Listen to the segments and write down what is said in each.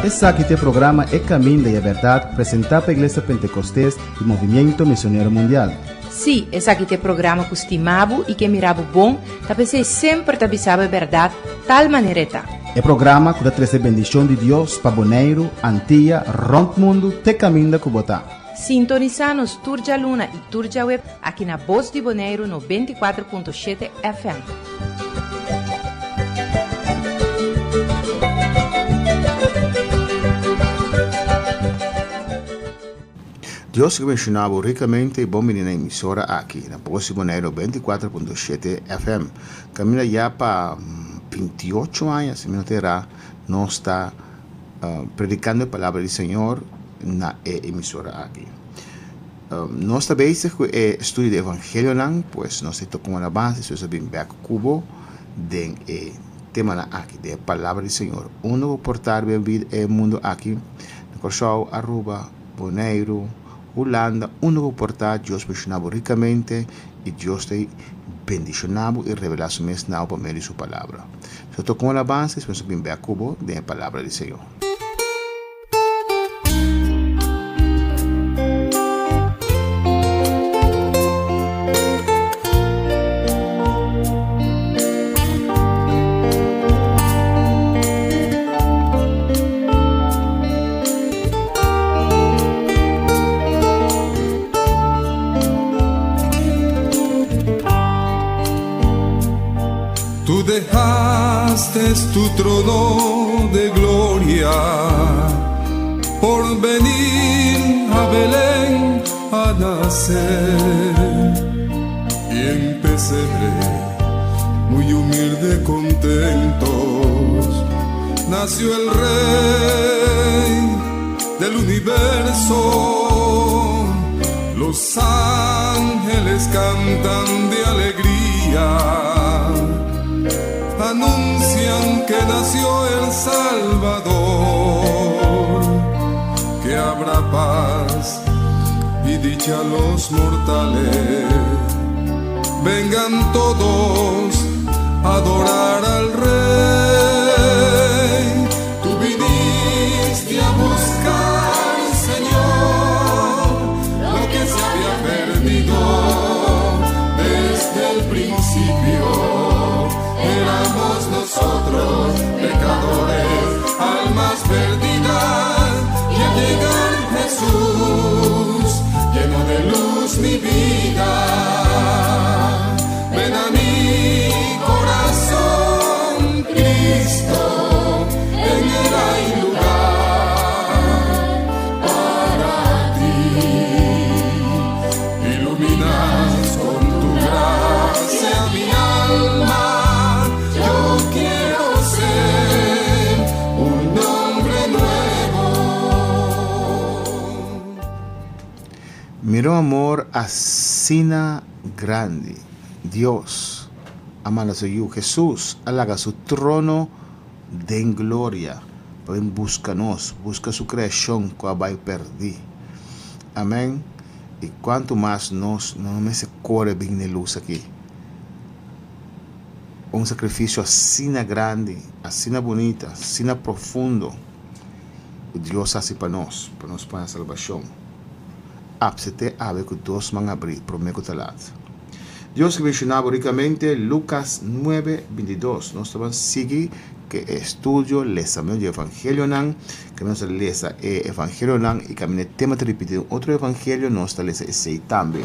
Esaki ta e programa E Caminda y e Berdad presenta pa Iglesia Pentecostes y Movimiento Misionero Mundial. Sí, esaki ta e programa ku stima bo i ke mira bo bon, ta p'esei semper ta bisa bo e bèrdat tal manera e ta. E programa ku ta trese bendishon di Dios pa Boneiru, Antia, rònt mundu te kaminda ku bo ta. Sintonisá nos tur djaluna i tur djaweb aki na Bos di Boneiru 94.7 FM. Dios ke benshoná bo rikamente i bon bini na emisora aki na Bos di Boneiru 94.7 FM. Kaminda ya pa 28 aña, si mi no ta erá, nos ta predikando e palabra di Señor na e emisora aki. Nos ta bezig ku e estudio di evangelionan, pues nos ta toka un avance, so a bin bek ku bo den e temanan aki, den e palabra di Señor. Unda bo por ta riba e mundo aki, na Kòrsou, Aruba, Boneiru, Hulanda, unda bo por ta, Dios benshoná bo rikamente i Dios ta bendishoná bo i revelá su mes na bo pa medio di su palabra. So toka un alabansa i despues nos a bin bek ku bo den e palabra di Señor. Tú dejaste tu trono de gloria por venir a Belén a nacer. Y en pesebre, muy humilde, contentos, nació el Rey del universo. Los ángeles cantan de alegría, anuncian que nació el Salvador, que habrá paz y dicha a los mortales. Vengan todos a adorar al Rey. Tú viniste a buscar, Señor, lo que se había perdido desde el principio. Éramos nosotros pecadores, almas perdidas, y al llegar Jesús, lleno de luz mi vida. Ven a mi corazón, Cristo, en él hay lugar para ti. Iluminas con tu gracia mi alma. Yo quiero ser un hombre nuevo. Mira un amor asina grandi Dios a manda su Yu Jesús a laga su trono den gloria pa bin busca nos, busca su creacion cu a bay perdi. Amen. Y cuanto mas nos no mester core bin n'e luz aki. Un sacrificio asina grandi, asina bunita, asina profundo cu Dios haci pa nos, pa nos pone salbacion. Apsete awe ku dos man abrí promé ku ta lat. Dios ke menshoná bo rikamente Lukas nuebe, bintidos. Nos ta ban sigui ku e estudio lesamentu di evangelionan. Kaminda nos ta lesa e evangelionan i kaminda e tema ta ripití den otro evangelio nos ta lesa esei tambe.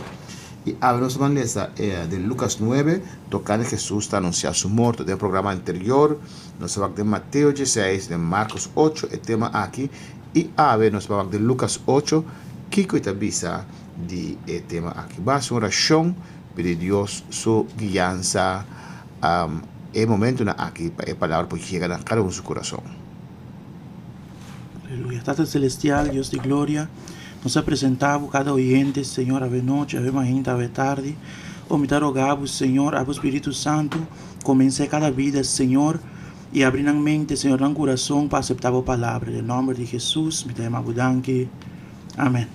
I awe nos ta ban lesa den Lukas nuebe tokante Hesus ta anunsiá su morto. Den e programa anterior nos a wak den Mateo dieseis, den Markos ocho e tema aki. I awe nos ta wak den Lukas ocho, kiko e ta bisa di e tema aki. Bo hasi un orashon, pidi Dios su guiansa e momentunan aki pa e palabra por yega na kada un su kurason. Aleluya. Tata Celestial, Dios di gloria, nos a presenta bo kada oyente, Señor, awe nochi, awe mainta, awe tardi. O mi ta roga bo, Señor, abo Spiritu Santu, komens'é kada bida, Señor. I abri nan mente, Señor, nan kurason pa aseptá bo palabra. Den nòmber di Hesus mi ta yama bo danki. Amen.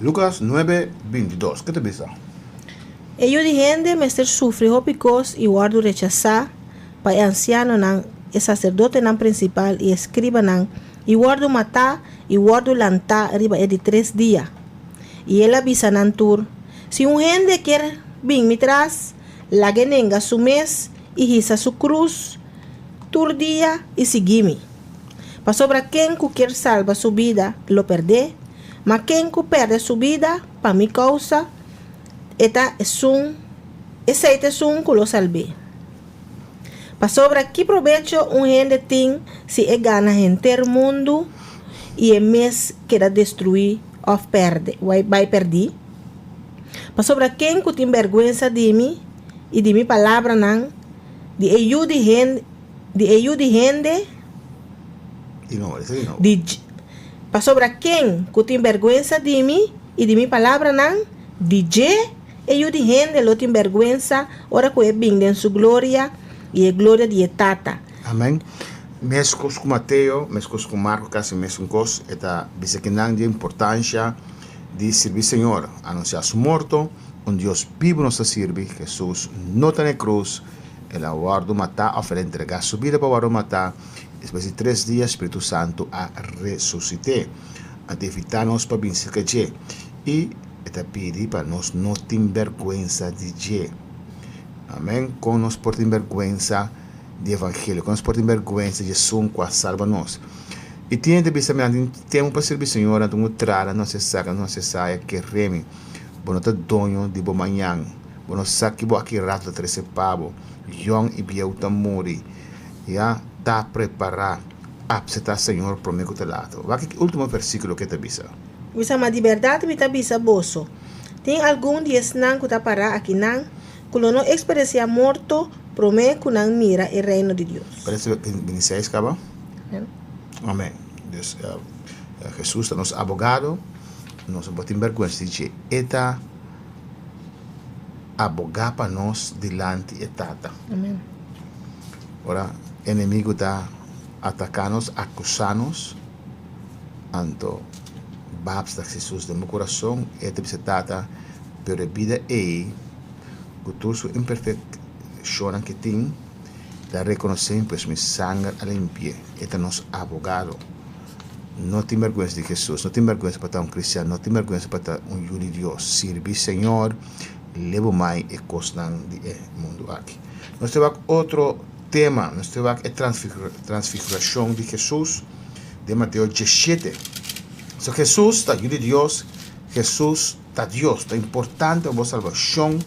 Lukas nuebe, bintidos, ke ta bisa? E Yu di hende mester sufri hopi kos i wòrdu rechasá pa e ansianonan, e saserdotenan prinsipal i eskribanan, i wòrdu matá i wòrdu lantá riba e di tres dia. I el a bisa nan tur, Si un hende kier bin mi tras, lag'é nenga su mes i hisa su krus tur dia i sigui mi. Pasobra ken ku kier salba su bida lo pèrd'é, ma ken ku pèrdè su bida pa mi kousa, e ta esun, esei ta esun ku lo salb'é. Pasobra ki probecho un hende tin si e gana henter mundu i e mes keda destruí òf pèrdè, bai pèrdí? Pasobra ken ku tin bèrgwensa di mi i di mi palabranan, di e yu di hende, di e yu di hende, Di nobo, lesa di nobo. di Pasobra ken ku tin bèrgwensa di mi i di mi palabranan, di dje e Yu di hende lo tin bèrgwensa ora ku e bin den su gloria i e gloria di e Tata. Amen. Meskos ku Mateo, meskos ku Marko kasi mesun kos, e ta bisa kinan di e importansha di sirbi Señor, anunsiá su morto, un Dios bibu nos ta sirbi, Hesus no ta na e krus, el a wòrdu matá òf el a entregá su bida pa wòrdu matá, despues di tres dia Spiritu Santu a resusit'é. A ta invitá nos pa bin serka dje i e ta pidi pa nos no tin bèrgwensa di dje. Amèn. Kon nos por tin bèrgwensa di evangelio? Kon nos por tin bèrgwensa di esun ku a salba nos? I tin hende ta bisa, Mi a tin tempu pa sirbi Señor, nan ta un trada, nan no hasi esaki, nan no hasi esaya, kere mi. Bo no ta doño di bo mañan. Bo no sa ki bo aki ratu ta trese pa bo. Yòn i bieu ta muri. Ya ta prepará. Apseptá Señor promé ku ta lato. Wak e último versíkulo ke ta bisa. Bisa, Ma di bèrdat mi ta bisa boso, tin algun di esnan ku ta pará akinan ku lo no eksperensiá morto promé ku nan mira e Reino di Dios. Parece 26 kaba? Amèn. Dus, Hesus ta nos abogado, nos no por tin bèrgwensa di dje. E ta abogá pa nos dilanti e Tata. Amèn. Ora enemigu ta ataká nos, akusá nos, anto babs ta Hesus den bo kurason, e ta bisa, Tata, pero e bida ei, ku tur su imperfekshonnan ke tin, ta rekonosé mi, pues mi sanger a limpi'é. E ta nos abogado. No tin bèrgwensa di Hesus, no tin bèrgwensa pa ta un kristian, no tin bèrgwensa pa ta un yu di Dios. Sirbi Señor, leba mai e kosnan di e mundu aki. Nos ta wak otro tema, nos ta wak e transfiguracion di Jesus den Mateo diesshete. So Jesus ta Yu di Dios, Jesus ta Dios. Ta importante pa bo salbacion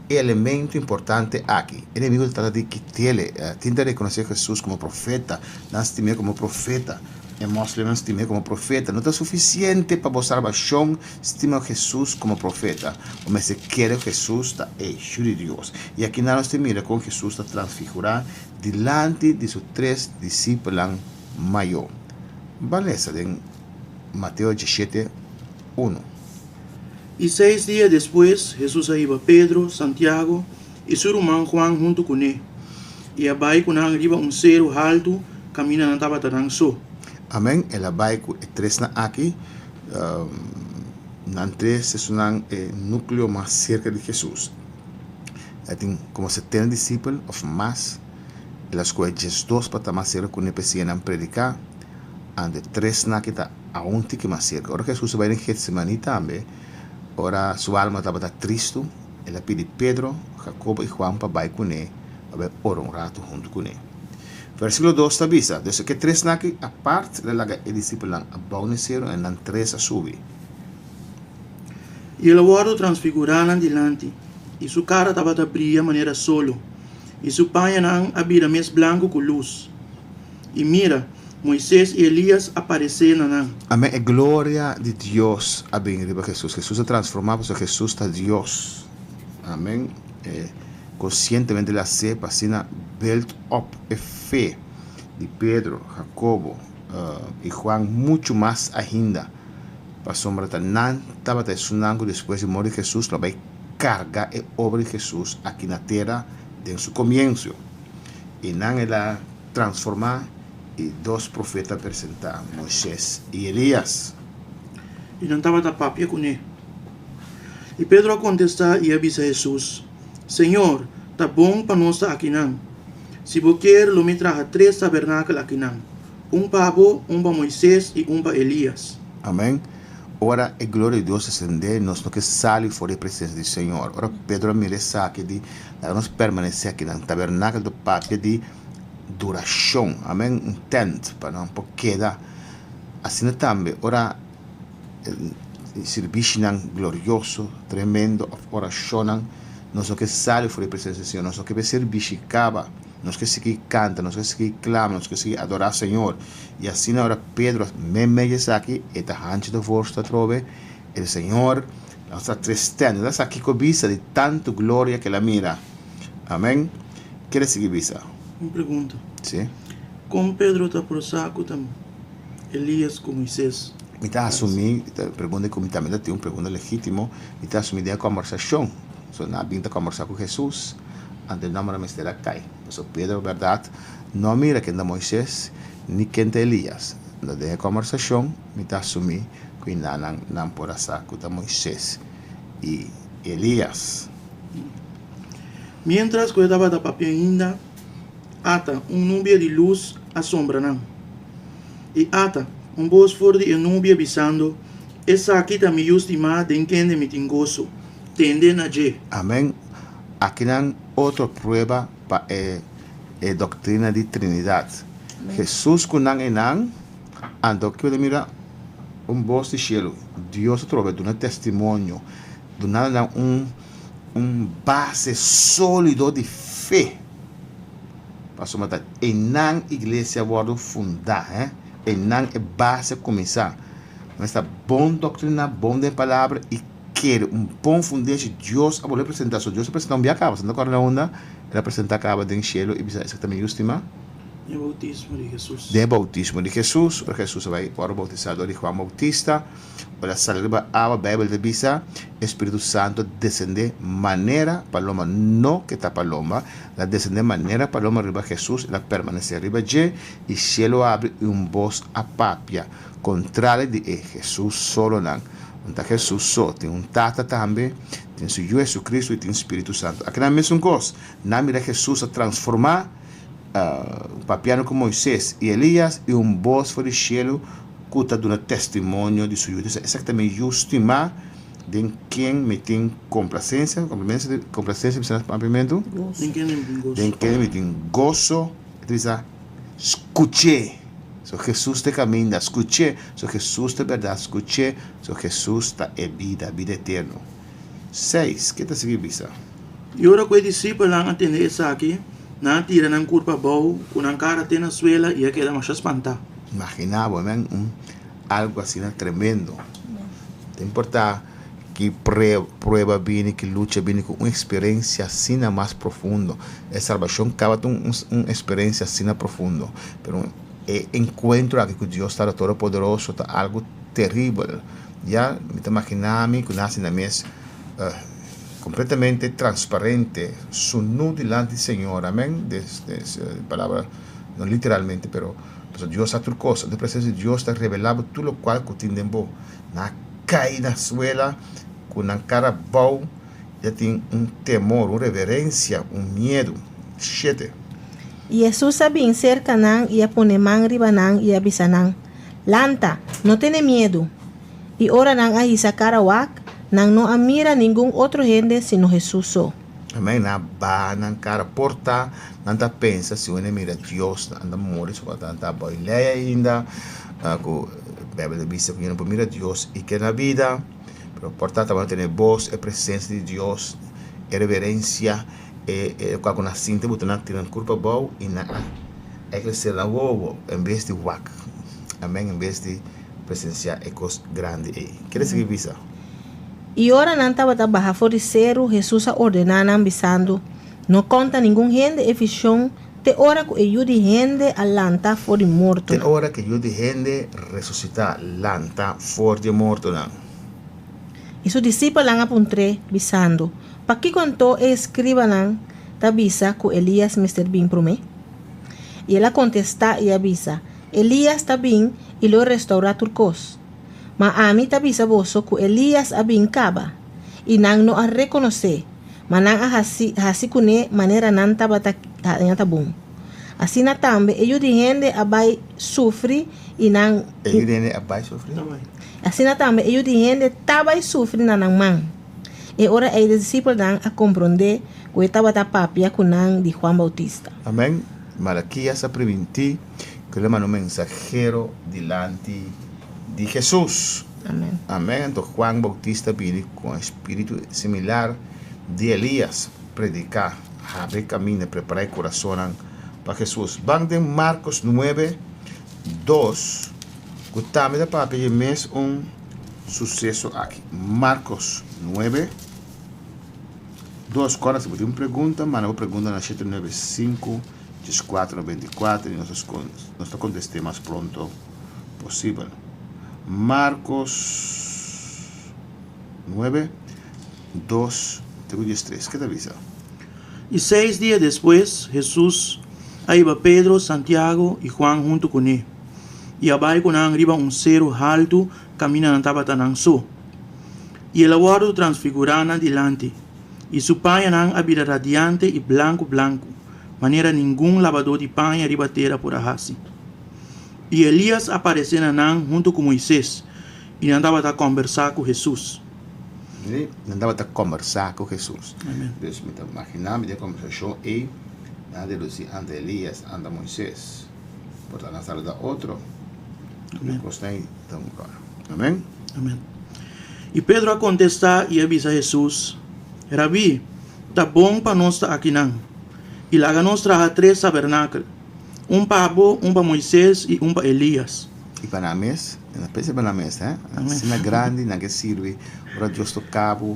e elemento importante aki. E enemigo ta trata di kitele. Tin ta reconoce Jesus como profeta, nan stim'e como profeta. E moslimnan stim'e como profeta. No ta suficiente pa bo salbacion stima Jesus como profeta. Bo mester kere ku Jesus ta e Yu di Dios. I aki nan nos ta mira kon Jesus ta transfigurá dilanti di su tres disipelnan mayó. Ban lesa den Mateo diesshete, unu. I seis dia despues Jesus a hiba Pedro, Santiago i su ruman Juan huntu kuné, i a bai ku nan riba un seru haltu kaminda nan tabata nan so. Amen. El a bai ku e tresnan aki. Nan tres esunnan e nukleo mas serka di Hesus. E tin komo setenta disipel òf mas. El a skohe diesdos pa ta mas serka kuné pa e siña nan prediká. Anto e tresnan aki ta aun tiki mas serka. Ora Hesus a bai den Getsemaní tambe, ora su alma tabata tristu, el a pidi Pedro, Jakobo i Juan pa bai kuné pa bai ora un ratu huntu kuné. Versíkulo dos ta bisa, Despues ku e tresnan aki apart, el a laga e disipelnan abou na e seru en nan tres a subi. I el a wòrdu transfigurá nan dilanti, i su kara tabata bria manera solo, i su pañanan a bira mes blanku ku lus. I mira, Moises i Elias a paresé na nan. Amén, e gloria di Dios a bin riba Hesus. Hesus a transformá pasobra Hesus ta Dios. Amén. E konsientemente el a hasé pa asina build up e fe di Pedro, Jacobo i Juan muchu mas ainda. Pasobra ta nan tabata esunnan ku despues di morto di Hesus lo bai karga e obra di Hesus aki na tera den su komienso. I nan el a transformá i dos profeta a presentá, Moisés i Elías. I nan tabata papia kuné. I Pedro a kontestá i a bisa Hesus, Señor, ta bon pa nos ta akinan. Si bo kier, lo mi traha tres tabernakel akinan, un pa bo, un pa Moises i un pa Elias. Amèn. Ora e gloria di Dios desendé, nos no ke sali for di e presensia di Señor. Ora Pedro a mira esaki, e di, Laga nos permanesé akinan. Tabernakel ta papia di durashon. Amèn. Un tènt pa nan por keda. Asina tambe ora sirbishinan glorioso, tremendo òf orashonnan, nos no ke sali for di presensia di Señor. Nos no ke sirbishi kaba. Nos ke sigui kanta, nos ke sigui klama, nos ke sigui adorá Señor. I asina ora Pedro a meimei esaki, e ta hanchi ta vorst atrobe, e di, Señor, nos ta tristèn. El a sa kiko bisa di tantu gloria ku el a mira. Amèn. Kere sigui bisa? Un pregunta. Sí. Kon Pedro ta por sa ku ta Elias ku Moises? Mi ta asumí, ta pregunta ku mi tambe ta tin un pregunta legítimo, mi ta asumí den e kòmbersashon. So nan a bin ta kòmbersá ku Hesus, anto e nòmber a mester a kai. Pasobra Pedro bèrdat no a mira ken ta Moises ni ken ta Elias. Anto den e kòmbersashon mi ta asumí ku nan nan por a sa ku ta Moises i Elias. Miéntras ku e tabata papia ainda, ata, un nubia di lus a sombra nan. I ata, un bos for di e nubia bisando, Esaki ta mi Yu stimá den kende mi tin goso. Tende na dje. Amèn. Akinan otro prueba pa e e doktrina di Trinidat. Hesus ku nan einan, anto kiba ta mira un bos di shelu. Dios atrobe duna testimonio, dunando nan un un base sólido di fe. Pasobra ta einan iglesia wòrdu fundá, he, einan e base a kuminsá. Nos ta bon doktriná, bon den palabra i kere un bon fundeshi. Dios a bolbe presentá. So Dios a presentá un bia kaba. Santa kòrda na unda El a presentá kaba? Den shelu i bisa esaki ta mi Yu stimá. Den e boutismo di Hesus. Den e boutismo di Hesus, ora Hesus a bai wòrdu boutisá dor di Juan Boutista, ora el a sali riba awa, Beibel ta bisa, e Spiritu Santu a desendé manera paloma, no ke ta paloma, el a desendé manera paloma riba Hesus, el a permanesé riba dje, i shelu a habri i un bos a papia, kontrali di e Hesus solonan. No ta Hesus so, tin un Tata tambe, tin su Yu Hesukristu i tin Spiritu Santu. Akinan mesun kos, nan mira Hesus a transformá, papiando ku Moises i Elias, i un bos for di shelu ku ta duna testimonio di su Yu. Entonces, esaki ta mi Yu stimá, den ken mi tin komplasensia, komplasensia bisa na papiamentu? Den ken mi tin goso. Den ken mi tin goso. E ta bisa, Skuch'é! So Hesus ta e kaminda, skuch'é! So Hesus ta e bèrdat, skuch'é! So Hesus ta e bida, bida eterno. Seis, ke ta sigui bisa? I ora ku e disipelnan a tende esaki, nan a tira nan kurpa abou ku nan kara te na suela i a keda masha spantá. Imaginá bo, amen, un algu asina tremendo. Ta importá ki prueba bini, ki lucha bini, ku un eksperensia asina mas profundo. E salbashon kaba ta un un eksperensia asina profundo, pero e enkuentro aki ku Dios Tata Todopoderoso ta algu teribel. Ya mi ta imaginá mi ku nan hasi nan mes Completamente transparente, sunú dilanti di Señor, amen, des des palabra no literalmente pero pasobra Dios sa tur cos, anto presencia di Dios ta revela bo tur locual cu tin den bo, nan a cay na suela cu nan cara abao, ya tin un temor, un reverencia, un miedu. Shete. I Hesus a bin serka nan i a pone man riba nan i a bisa nan, Lanta, no tene miedu. I ora nan a hisa kara wak, nan no a mira ningun otro hende sino Hesus so. Amen, nan a baha nan kara. Por ta nan ta pensa si wene mira Dios, nan ta muri, so nan ta bai lei ainda, ku Beibel ta bisa ku nan por mira Dios i keda na bida. Pero por ta tabata tene bos, e presensia di Dios, e reverensia, e e kua ku nan sinti bo ta nan tira nan kurpa abou i nan a ehersé nan wowo en bes di wak. Amen, en bes di. presensiá e kos grandi ei. Kere sigui bisa? I ora nan tabata baha for di seru, Hesus a ordená nan, bisando, No konta ningun hende e vishon te ora ku e Yu di hende a lanta for di mortonan. Te ora ku e Yu di hende resusitá, lanta for di e mortonan. I su disipelnan a puntr'é, bisando, Pakiko anto e eskribanan ta bisa ku Elias mester bin promé? I el a kontestá i a bisa, Elias ta bin i lo restourá tur kos. Ma ami ta bisa boso ku Elias a bin kaba, i nan no a rekonos'é, ma nan a hasi hasi kuné manera nan tabata haña ta bon. Asina tambe e Yu di hende a bai sufri i nan. E Yu di hende a bai sufri? Asina tambe e Yu di hende ta bai sufri na nan man. E ora ei de disipelnan a komprondé ku e tabata papia ku nan di Juan Boutista. Amèn. Malakias a primintí ku lo manda un mensahero dilanti di Hesus. Amèn. Amèn. Anto Juan Boutista bini ku un spiritu similar di Elias, prediká, habri kaminda, prepará e kurasonnan pa Hesus. Ban den Markos nuebe, dos, ku tambe ta papia di e mes un suseso aki. Markos nuebe, dos. Kòrda si bo tin un pregunta, manda bo pregunta na 795 1494 i nos ta nos ta kontest'é mas pronto posibel. Markos nuebe, dos te ku diestres. Ke ta bisa? I seis dia despues, Hesus a hiba Pedro, Santiago i Juan huntu kuné, i a bai ku nan riba un seru haltu kaminda nan tabata nan so. I el a wòrdu transfigurá nan dilanti, i su pañanan a bira radiante i blanku blanku, manera ningun labadó di paña riba tera por a hasi. I Elías a paresé na nan huntu ku Moisés, i nan tabata kòmbersá ku Hesus. I nan tabata kòmbersá ku Hesus. Dus mi ta imaginá mi den e kòmbersashon ei, nan a dedusí anta Elías, anta Moisés. Por ta nan saluda otro. Amén. Kosnan ei ta un ròl. Amén. Amén. I Pedro a kontestá i a bisa Hesus, Rabí, ta bon pa nos ta akinan. I laga nos traha tres tabernakel, un pa bo, un pa Moisés i un pa Elías. I pa nan mes, nan pensa pa nan mes, hè? Asina grandi nan ke sirbi, ora Dios toka bo,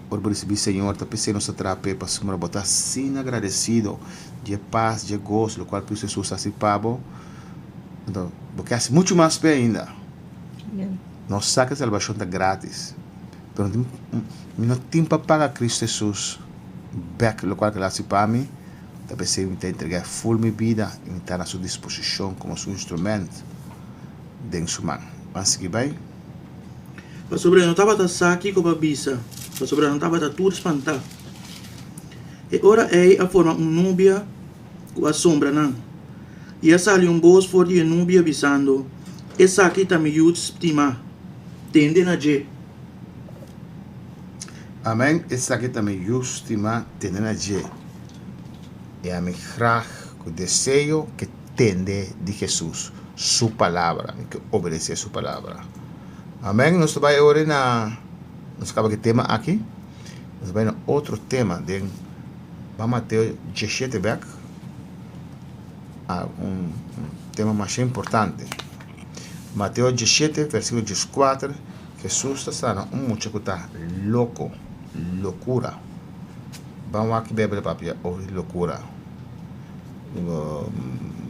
ora bo risibí Señor, ta p'esei nos ta traha p'e, pasobra bo ta asina agradesido dje pas, dje goso, lokual Cristo Hesus a hasi pa bo, anto bo ke hasi muchu mas p'e ainda. Nos sa ku e salbashon ta gratis, pero mi no tin pa paga Cristo Hesus bèk lokual ku el a hasi pa mi, ta p'esei mi ta entregá ful mi bida i mi ta na su disposishon komo su instrument den su man. Ban sigui bai. Pasobra e no tabata sa kiko pa bisa, pasobra nan tabata tur spantá. E ora ei a forma un nubia ku a sombra nan, i a sali un bos for di e nubia bisando, Esaki ta mi Yu stimá, tende na dje. Amèn, esaki ta mi Yu stimá, tende na dje. I ami graag ku deseo ke tende di Hesus su palabra, mi ke obedesé su palabra. Amèn, nos ta bai ora na, nos kaba ku e tema aki, nos ta bai na otro tema den Ban Mateo diesshete bek, un tema masha importante. Mateo diesshete versikulo dieskuater, Hesus ta sana un mucha ku ta loko, lokura. Ban wak ki Beibel ta papia over di lokura.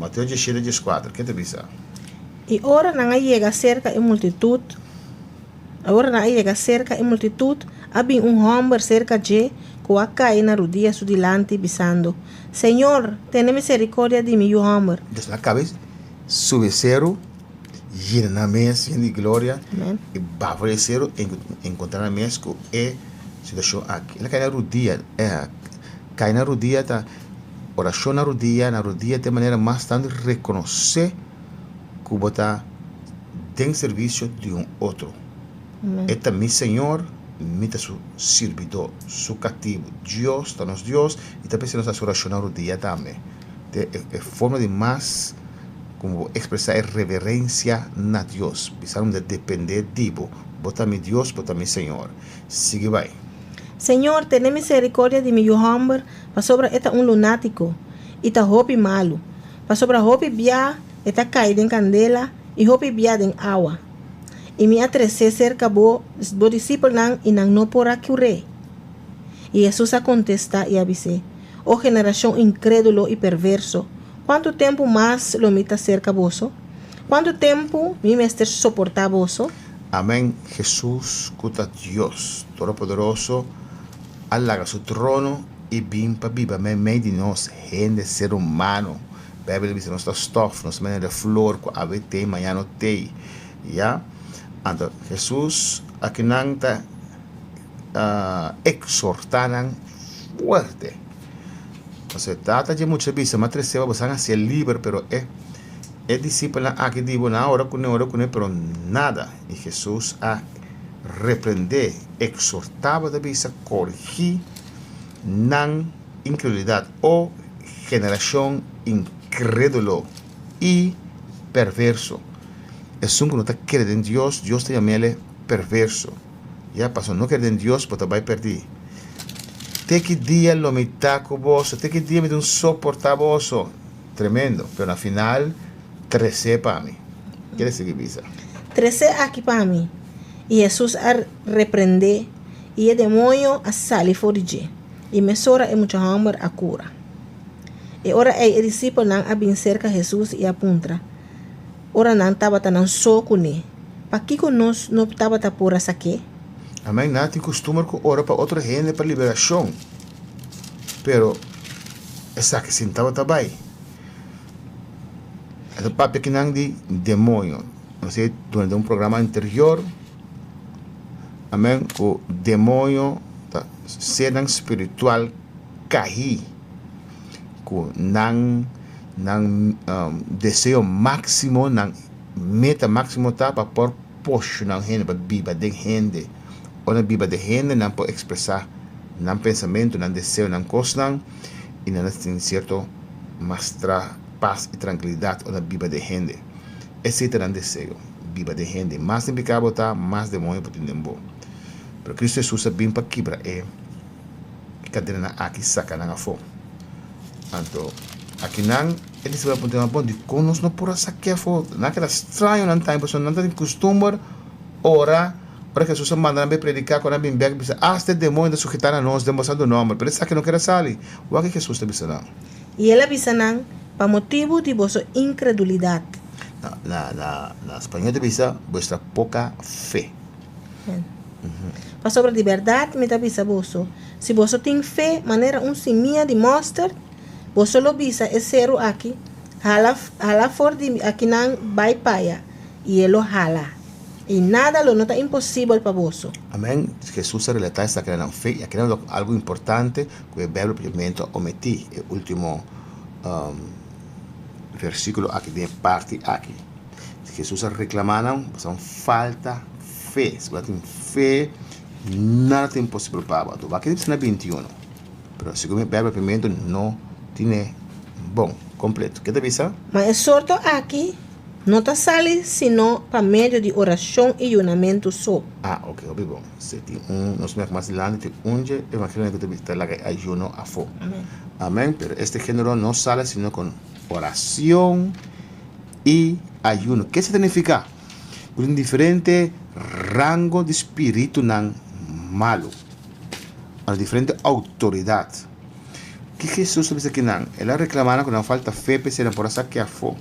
Mateo diesshete dieskuater, ke ta bisa? I ora nan a yega serka e multitut, Ora nan a yega serka e multitut, a bin un hòmber serka dje ku a kai na rudia su dilanti, bisando, Señor, tene miserikordia di mi yu hòmber. Entonces nan kabe subi e seru, yena nan mes yen di gloria, i baha for di e seru enkontra nan mes ku e situashon aki. El a kai na rudia, kai na rudia ta orashon na rudia, na rudia ta e manera mas tantu di rekonosé ku bo ta den servisio di un otro. E ta mi Señor, mi ta su sirbidó, su katibu. Dios ta nos Dios i ta p'esei nos ta hasi orashon na rudia tambe. Ta e forma di mas ku bo ekspresá e reverensia na Dios, bisa mi ta dependé di bo. Bo ta mi Dios, bo ta mi Señor. Sigui bai. Señor, tene miserikordia di mi yu hòmber, pasobra e ta un lunátiko i ta hopi malu. Pasobra hopi bia e ta kai den kandela i hopi bia den awa. I mi a tres'é serka bo, bo disipelnan, i nan no por a kur'é. I Hesus a kontestá i a bis'é, O generashon inkrédulo i perverso, kuantu tempu mas lo mi ta serka boso? Kuantu tempu mi mester soportá boso? Amèn, Hesus ku ta Dios Todopoderoso a laga su trono i bin pa biba meimei di nos hende ser humano. Bijbel ta bisa nos ta stof, nos ta manera flor ku awe tei maña no tei. Ya. Anto Hesus akinan ta eksortá nan fuerte. Pasobra e tata dje mucha bisa, M'a tresé pa boso hasié liber, pero e e disipelnan aki di bo, nan a ora kuné, ora kuné, pero nada. I Hesus a reprendé, eksortá bo ta bisa, korigí nan inkredulidat, O generashon inkrédulo i perverso! Esun ku no ta kere den Dios, Dios ta yam'el perverso. Ya, pasobra no kere den Dios, bo ta bai pèrdí. Te ki dia lo mi ta ku boso? Te ki dia mi tin soportá boso? Tremendo, pero na final tres'é pa mi. Kere sigui bisa. Tres'é aki pa mi. I Hesus a reprend'é, i e demoño a sali for di dje, i mesora e mucha hòmber a kura. E ora ei e disipelnan a bin serka Hesus i a puntra, ora nan tabata nan so kuné, Pakiko nos no tabata por a sak'é? Amén, nan tin kustumber ku ora pa otro hende pa liberashon, pero esaki sin tabata bai. E ta papia kinan di demoño. Nos a durante un programa anterior, amén, ku demoño ta sernan spiritual kahí, ku nan nan deseo máksimo, nan meta máksimo ta pa por poshoná un hende pa biba den hende. Ora nan biba den hende nan por ekspresá nan pensamentu, nan deseo, nan kosnan i nan ta sinti sierto mastra pas i trankilidat ora nan biba den hende. Esei ta nan deseo, biba den hende. Mas den piká bo ta, mas demoño por tin den bo. Pero Kristu Hesus a bin pa kibra e kadenanan aki saka nan afó. Anto akinan e disipelnan a puntra, Ma bon, dikon nos no por a sak'é afó? Nan a keda straño nan tambe, pasobra nan ta tin kustumber ora, ora Hesus a manda nan bai prediká, ku nan bin bèk bisa, Asta e demoño ta suhetá na nos den bo santu nòmber. Pero esaki no keda sali. Wak ke Hesus ta bisa nan. I el a bisa nan, Pa motibu di boso inkredulidat. Na, na, na spañó ta bisa, Vuestra poka fe. Pasobra di bèrdat mi ta bisa boso, si boso tin fe manera un simia di mòsterd, boso lo bisa e seru aki, Hala, hala for di akinan bai paya, i e lo hala. I nada lo no ta imposibel pa boso. Amèn. Hesus a relatá esaki na nan fe, i aki nan lo algu importante ku e Beibel propiamente a omití, e último versíkulo aki den e parti aki. Hesus a reklamá nan pasobra nan falta fe. Si bo ta tin fe, nada ta imposibel pa bo. Anto wak e na 21. Pero segun e Beibel primeramente no tine bon kompleto. Ke ta bisa? Ma e sorto aki no ta sali sino pa medio di orashon i yunamentu so. Ah, ok, hopi bon. Si tin un, nos mira mas dilanti tin un dje evangelionan ku ta bisa ta laga e ayuno afó. Amen. Amen. Pero este género no sale sino kon orashon i ayuno. Ke sa ta nifiká? Ku tin diferente rango di spiritunan malu, òf diferente outoridat. Ke Hesus a bisa kinan? El a reklamá nan ku nan falta fe p'esei nan por a sakia afó.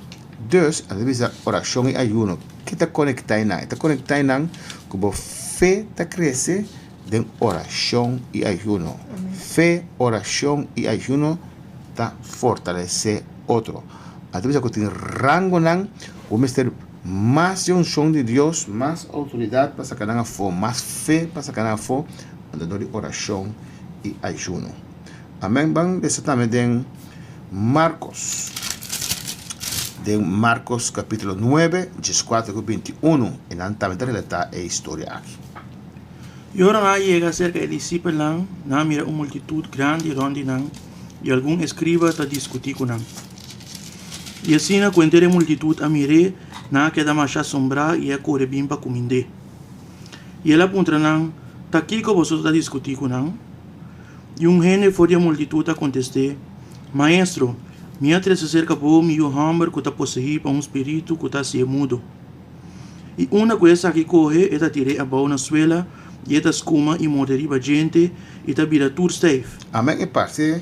Dus, el a bisa orashon i ayuno. Ke ta konektá einan? E ta konektá einan ku bo fe ta krese den orashon i ayuno. Fe, orashon i ayuno ta fortalesé otro. A ta bisa ku tin rangonan ku mester mas di unshon di Dios, mas outoridat pa saka nan afó, mas fe pa saka nan afó, anto dor di orashon i ayuno. Amèn. Ban lesa tambe den Markos, den Markos kapítulo nuebe, dieskuater ku bintiunu, i nan tambe ta relatá e historia aki. I ora nan a yega serka e disipelnan, nan a mira un multitut grandi rònt di nan i algun eskriba ta diskutí ku nan. I asina ku henter e multitut a mir'é, nan a keda masha asombrá i a kore bin pa kumind'é. I el a puntra nan, Ta kiko boso ta diskutí ku nan? I un hende for di e multitut a kontest'é, Maestro, mi a trese serka bo mi yu hòmber ku ta poseí pa un spiritu ku ta hasié mudo. I unda ku esaki kohe, e ta tir'é abou na suela, i e ta skuma i morde riba djente i ta bira tur stijf. Amen e parse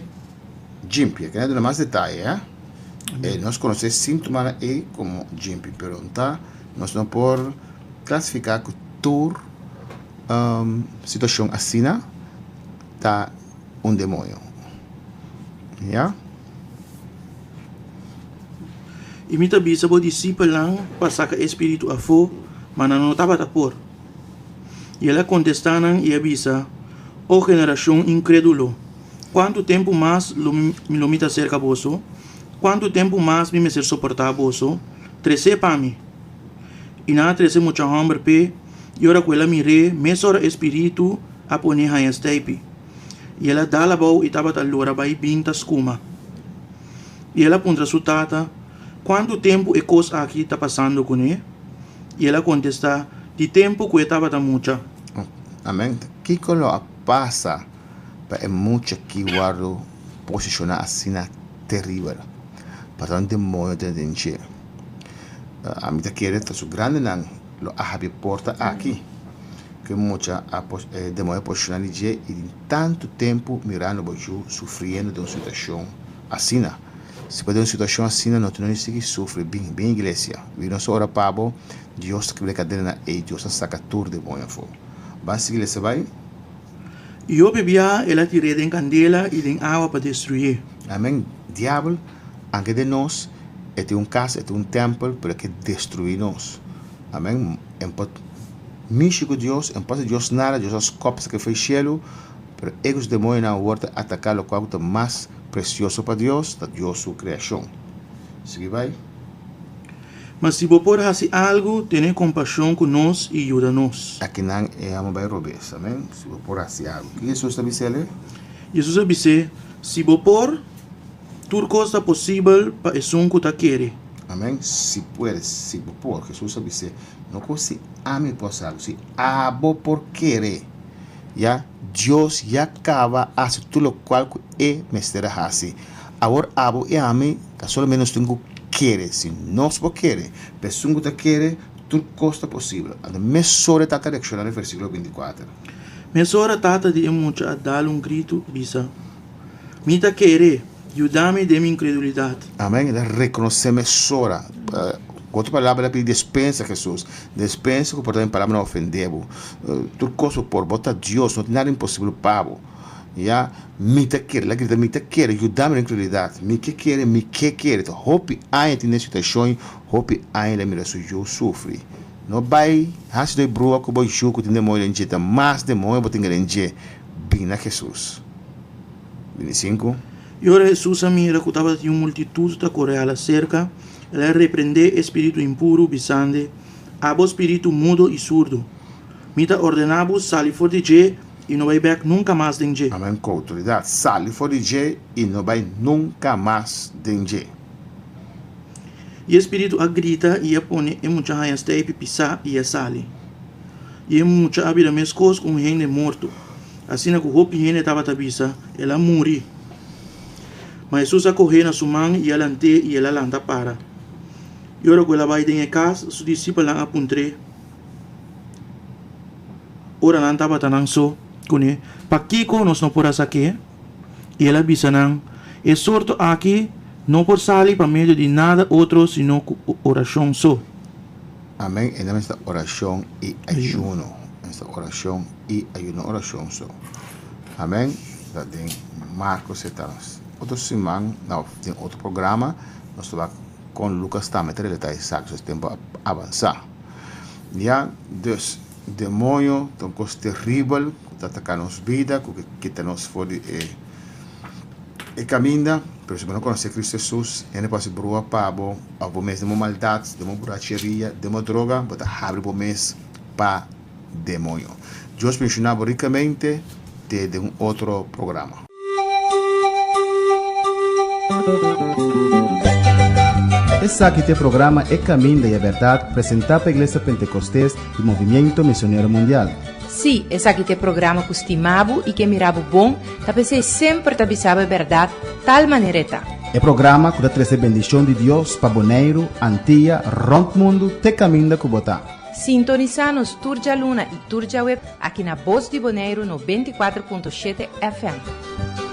djimpi. Aki nan duna mas detaye ha. E nos konosé síntomanan ei komo djimpi, pero ta nos no por klasifiká ku tur situashon asina ta un demoño. Ya. I mi ta bisa bo disipelnan pa saka e spiritu afó, ma nan no tabata por. I el a kontestá nan i a bisa, O generashon inkrédulo! Kuantu tempu mas lo mi lo mi ta serka boso? Kuantu tempu mas mi mester soportá boso? Tres'é pa mi. I nan a trese mucha hòmber p'e, i ora ku el a mir'é, mesora e spiritu a pon'é haña steipi. I el a dal abou i tabata lora bai bin ta skuma. I el a puntra su tata, Kuantu tempu e kos aki ta pasando kuné? I el a kontestá, Di tempu ku e tabata mucha. Amèn. Kiko lo a pasa pa e mucha ki wòrdu posishoná asina teribel? Pa ta un demoño den den dje. Ami ta kere ta su grandenan lo a habri e porta aki ku e mucha a e demoño a posishoná di dje i den tantu tempu mirando bo yu sufriendo den un situashon asina. Si bo den un situashon asina no tin no sigui sufri bin bin iglesia bin nos ora pa bo Dios ta kibra e kadenanan ei Dios ta saka tur demoño afó. Ban sigui lesa bai. I hopi bia el a tir'é den kandela i den awa pa destruyé. Amen. Diabel, anke den nos, e tin un kas, e tin un tèmpel, pero e ke destruí nos. Amen. En por mishi ku Dios, en por hasi Dios nada, Dios a skòp esaki for e shelu, pero e ku su demonionan awor ta ataká lokual ku ta mas presioso pa Dios, ta Dios su kreashon. Sigui bai. Ma si bo por hasi algu, tene kompashon ku nos i yuda nos. Akinan e amo bai robes. Amen. Si bo por hasi algu. Ki Hesus ta bis'el e? Hesus a bis'é, Si bo por, tur kos ta posibel pa esun ku ta kere. Amen. Si puedes, si bo por. Hesus a bis'é, No ku si ami por hasi algu, si abo por kere. Ya, Dios ya kaba hasi tur lokual ku e mester a hasi. Awor abo i ami ta solamente nos tin ku kere. Si nos por kere, pa esun ku ta kere, tur kos ta posibel. Anto mesora e tata a reakshoná den versíkulo 24. Mesora tata di e mucha a dal un gritu, bisa, Mi ta kere! Yuda mi den mi inkredulidat. Amèn. El a rekonosé mesora. Ku otro palabra, el a pidi despensa Hesus. Despensa ku por ta mi palabra no a ofendé bo. Tur kos bo por. Bo ta Dios. No tin nada imposibel pa bo. Ya, mi ta kere, el a grita, mi ta kere, yuda mi den kruelidat. Mi ke kere, mi ke kere. Ta hopi aña tin den situashon, hopi aña el a mira su yu sufri. No bai hasi doi brua ku bo yu ku tin demoño den dje, ta mas demoño bo tin den dje. Bin na Hesus. 25. I ora Hesus a mira ku tabatin un multitut ta kore hala serka, el a reprendé e spiritu impuru, bisand'e, Abo spiritu mudo i surdu, mi ta ordená bo sali for di dje i no bai bèk nunka mas den dje. Amen ku outoridat, sali for di dje i no bai nunka mas den dje. I e spiritu a grita i a pone e mucha haña steipi pisá i a sali. I e mucha a bira meskos ku un hende morto, asina ku hopi hende tabata bisa, El a muri. Ma Hesus a koh'é na su man i a lant'é i el a lanta para. I ora ku el a bai den e kas, su disipelnan a puntr'é, Ora nan tabata nan so kuné, Pakiko nos no por a sak'é? I el a bisa nan, E sorto aki no por sali pa medio di nada otro sino ku orashon so. Amen, e nan mester orashon i ayuno. Mester orashon i ayuno, orashon so. Amen, ta den Marcos e ta. Otro siman, no, den otro programa, nos ta wak kon Lucas tambe ta relata esaki, so es tempo a avansa. Ya, dus, demoño ta un kos teribel ku ta ataka nos bida, ku ke kita nos for di e e kaminda, pero si bo no konosé Kristu Hesus, hende por hasi brua pa bo, òf bo mes den bo maldat, den bo buracheria, den bo droga, bo ta habri bo mes pa demoño. Dios benshoná bo rikamente te den un otro programa. Esaki ta e programa E Caminda y e Berdad presenta pa Iglesia Pentecostes y Movimiento Misionero Mundial. Sí, esaki ta e programa cu stima bo y ke mira bo bon, ta p'esey semper ta bisa bo e berdad tal manera e ta. E programa cu ta trece bendicion di Dios pa Boneiru, Antia, rond mundo te caminda cu bo ta. Sintonisa nos tur djaluna y tur djaweb aki na Bos di Boneiru 94.7 FM.